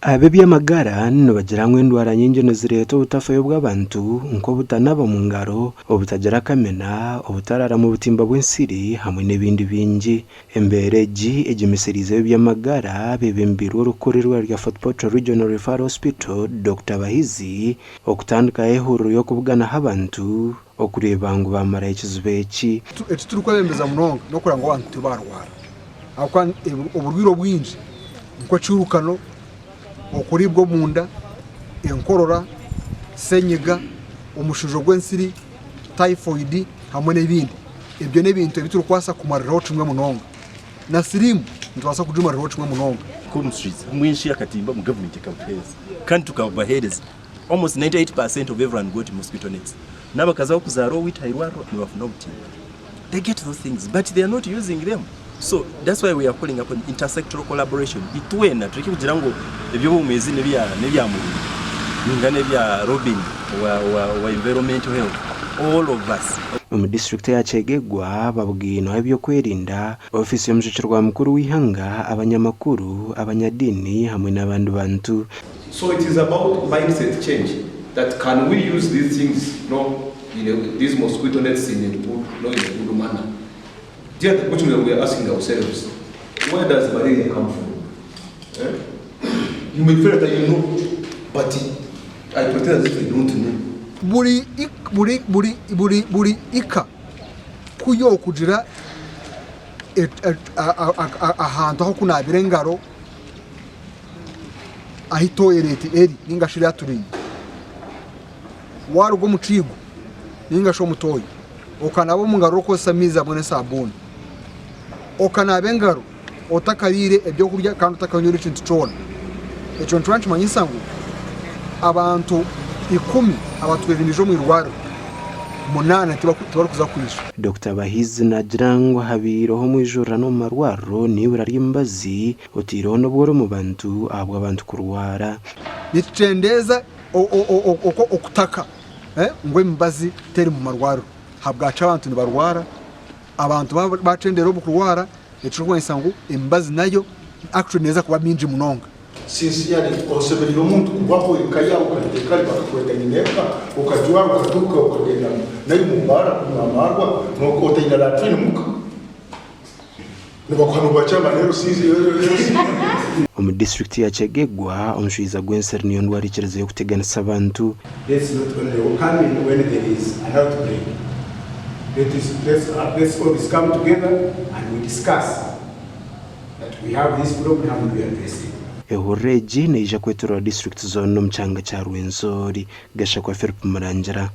Ab'eby'amagara nibagira ngu endwara nyingi nizireetwa obutafayo bw'abantu nk'obutanaba mu ngaro, obutagira kamina, obutaraara mu butimba bw'ensiri hamwe n'ebindi bingi. Embeera egi egyemesereize ab'eby'amagara beebembeirwe orikukurira eirwariro rya Fort Portal Regional Referral Hospital, Dokita Bahizi okutandikaho ehuriro y'okubuganaho abantu okureeba ngu baamaraho ekizibu eki. Eki turikwebembeza munonga n'okureba ngu abantu tibaarwara ahabw'okuba oburwaire obwingi nk'ekiirukano, okuriibwa omunda, enkorora, senyiga, omushujo gw'ensiri, typhoid hamwe n'ebindi. Ebyo n'ebintu ebi turikubaasa kumariraho kimwe munonga. Na siriimu nitubaasa kugimariraho kimwe munonga. Nk'omushaija mbwenu shi akatimba omu gavumenti ekabutuheereza kandi tukabubaheereza. Almost 98 per cent of everyone got mosquito nets. N'abakazi abarikuzaara owaitu aha irwariro nibafuna obutimba. They get those things but they are not using them. So that's why we are calling upon intersectoral collaboration. Itwena tureke kugira ngu eby'obwomeezi n'ebya n'ebya Murungi ninga n'ebya Robin owa owa owa environmental health. All of us. Omu disiturikiti eya Kyegegwa babugainweho eby'okwerinda, ofiisi y'omujwekyerwa mukuru w'eihanga, abanyamakuru, abanyadiini hamwe n'abandi bantu. So it is about mindset change that can we use these things no in a, these mosquito nets in a good, no in a good manner. Dear, the question that we are asking ourselves, where does malaria come from? Eh? You may feel that you know, but I pretend as if I don't know. Buri buri buri buri buri ika ku y'okugira ahantu ah'okunaabira engaro ahu toyireti eri ninga shi latrine. Waruga omu kiigo ninga shi omu toyi okanaaba omu ngaro orikukozesa amaizi hamwe n'esabuuni, okanaaba engaro otakariire ebyokurya kandi otakanywire ekintu kyona, ekyo nikiba nikimanyisa ngu abantu ikumi abatwire nibaija omu irwariro, munaana tibarikuza kwija. Dokita Bahizi naagira ngu habaireho omwijurirano omu marwariro n'eibura ry'emibazi Otaireho n'obworo omu bantu ahabw'abantu kurwara. Nitukyendeeza okutaka ngu emibazi teri mu marwariro ahabwaki abantu nibarwara, abantu bakyendeera omu kurwara ekirikumanyisa ngu emibazi nayo actually neeza kuba mingi munonga. Sincerely oshemereire omuntu kubaho eka yaawe okateeka bakakweta nyineeka okajwara okatuuka okagenda nayo omu baara kunywa amaarwa otaine latrine muka. Omu disiturikiti ya Kyegegwa, omushwiza gw'ensiri niyo ndwara ekirizeyo kuteganisa abantu. Let's not only come in when there is an outbreak. Let us, let's, let's always come together and we discuss that we have this problem, how do we address it. Ehururu egi neija kwetorora disiturikiti zoona omu kyanga kya Rwenzori. Gashakwa Philip Murangira.